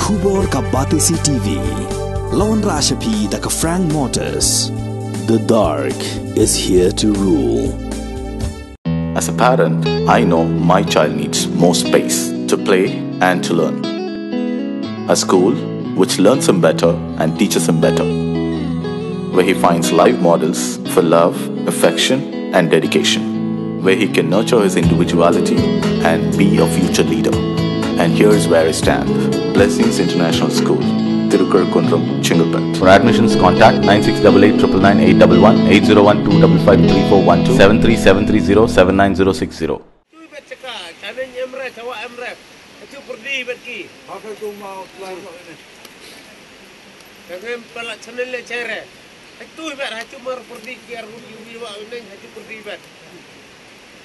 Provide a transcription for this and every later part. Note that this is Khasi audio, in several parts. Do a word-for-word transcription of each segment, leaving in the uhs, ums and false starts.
Khubor ka Batesi T V. La wanrah sha phi da ka Frank Motors. The dark is here to rule. As a parent, I know my child needs more space to play and to learn. A school which learns him better and teaches him better, where he finds live models for love, affection, and dedication, where he can nurture his individuality and be a future leader. And here's where I stand. Blessings International School, Tirukarakunram, Chengalpet. For admissions, contact nine six double eight triple nine eight double one, eight zero one two double five three four one two, seven three seven three zero seven nine zero six zero. Tui bet chaka, channel em re, chawa em re. Hachu pyrdi bet ki. Apa tu mau keluar ini? Jangan pala channel le chere. Hachu bet, hachu mar pyrdi ki arun yu yu wa neng, hachu pyrdi bet.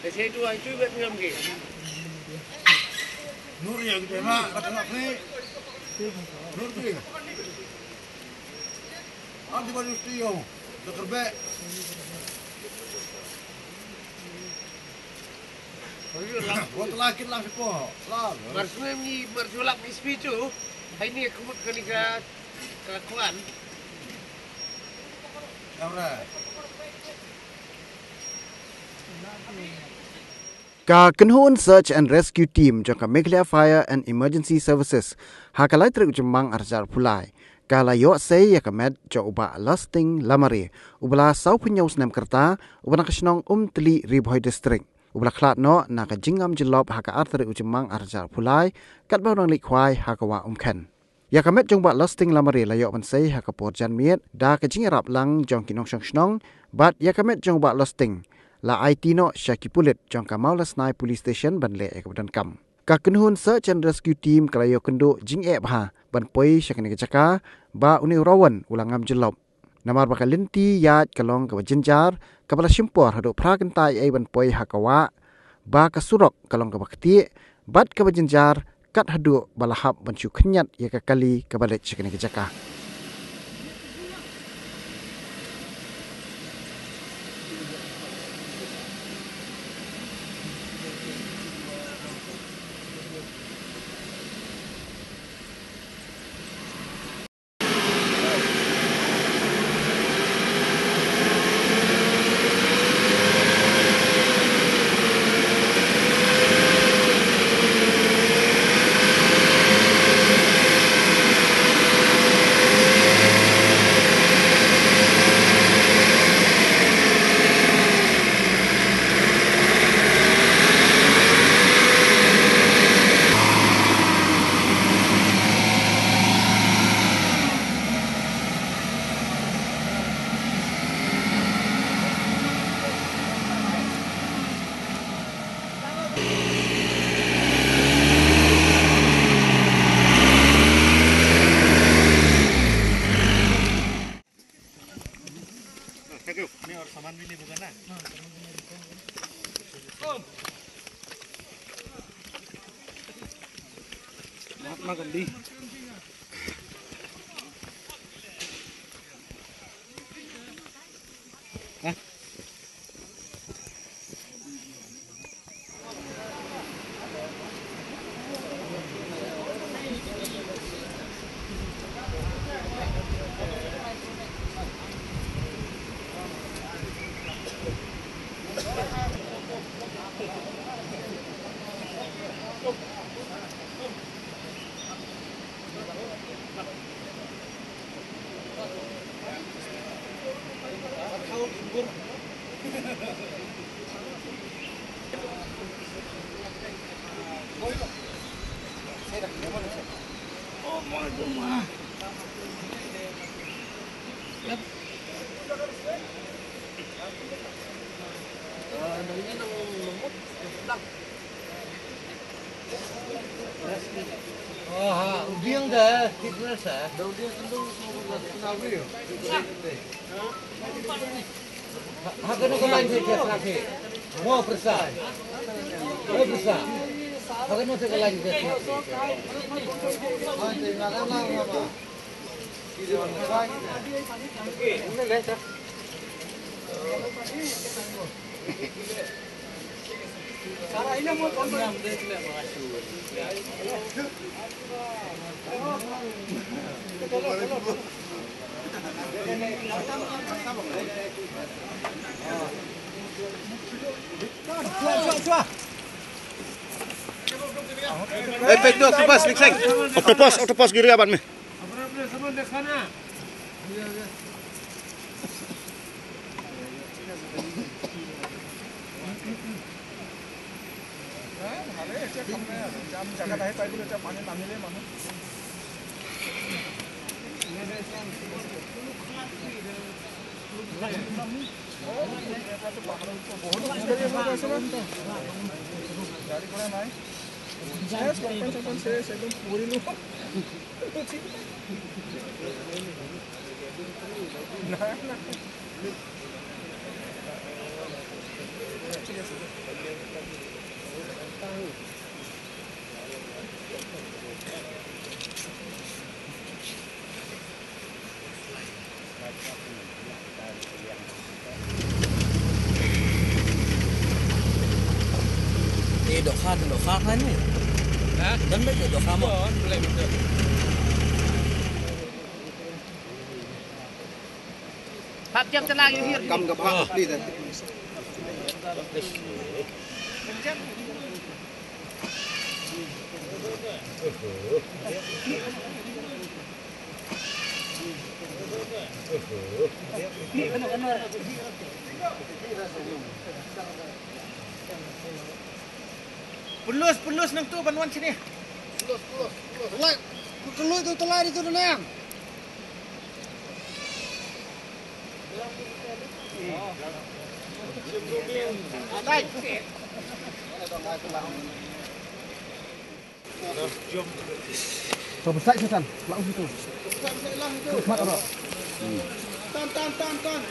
Dah saya tu hachu bet ngam ki. Nur ya kita nak, nak ni. Nur tu. Am di badu studio. Dah kerbek. Wat la kit la ko. La. Mar sngem ngi, mar julak ngi spi tu. Hai ni aku mut kani ka, ka kuan. Ora. Ka kynhun Search and Rescue Team jong ka Meghalaya Fire and Emergency Services ha ka lai tarik u Jymmang arhajar arphew lai ka la ïoh sei ïa ka met jong u Bah Lusting Lamare, uba la sawphew hynñiew snem ka rta, uba na ka shnong Umtali, Ri Bhoi District, uba la khlad noh na ka jingngam jyllop ha ka ar tarik u Jymmang arhajar arphew lai, katba u dang leit khwai ha ka wah Umkhen. Ïa ka met jong u Bah Lusting Lamare la ïoh ban sei ha ka por janmiet da ka jingïarap lang jong ki nongshong shnong, bad ïa ka met jong u Bah Lusting la aiti noh sha ki pulit jong ka Mawlasnai Police Station ban leh ïa kaba donkam. Ka kynhun Search and Rescue Team ka la ïoh kynduh jingeh bha ban poi sha kane ka jaka ba une u rawan u la ngam jyllop. Namar ba ka lynti ïaid ka long kaba jynjar, kaba la shim por haduh phra kynta ei ei ban poi ha ka wah, ba ka surok ka long kaba ktieh bad kaba jynjar, kat haduh ba la hap ban shu khynñiat ïa ka kali kaba leit sha kane ka jaka. महात्मा गांधी। Ha kano ka line ka khet na phi? Mo pyrsa. Mo pyrsa. Ha kano ka line ka khet na phi? Octopus, octopus, giri aban me. Te dohkha, te dohkha kan ni. Ha? Dan bek te dohkha mo. Pap jam telang yu hir. Kam ka pap pli dah. Pulus, pulus nang tu ban wan sini. Pulus, pulus, pulus. Lai, ku kelui tu telai di tu nang. Lai. Kau besar setan, langsung situ. Mat orang. Tan, tan, tan, tan.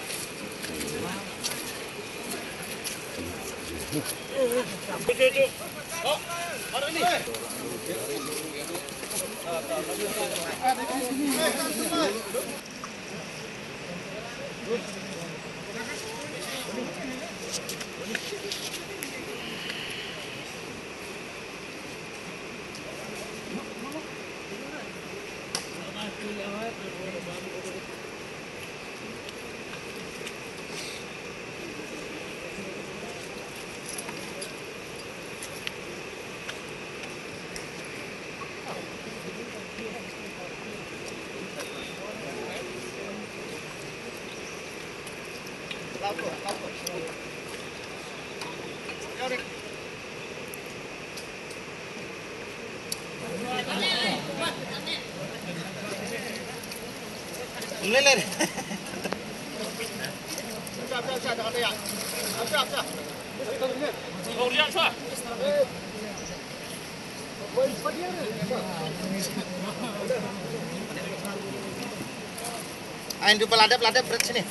Ain du ba la dep, la dep bret sini.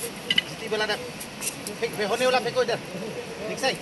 Jiti ba la dep. Phik, phik, hone wala phik ko idhar. Phik sai.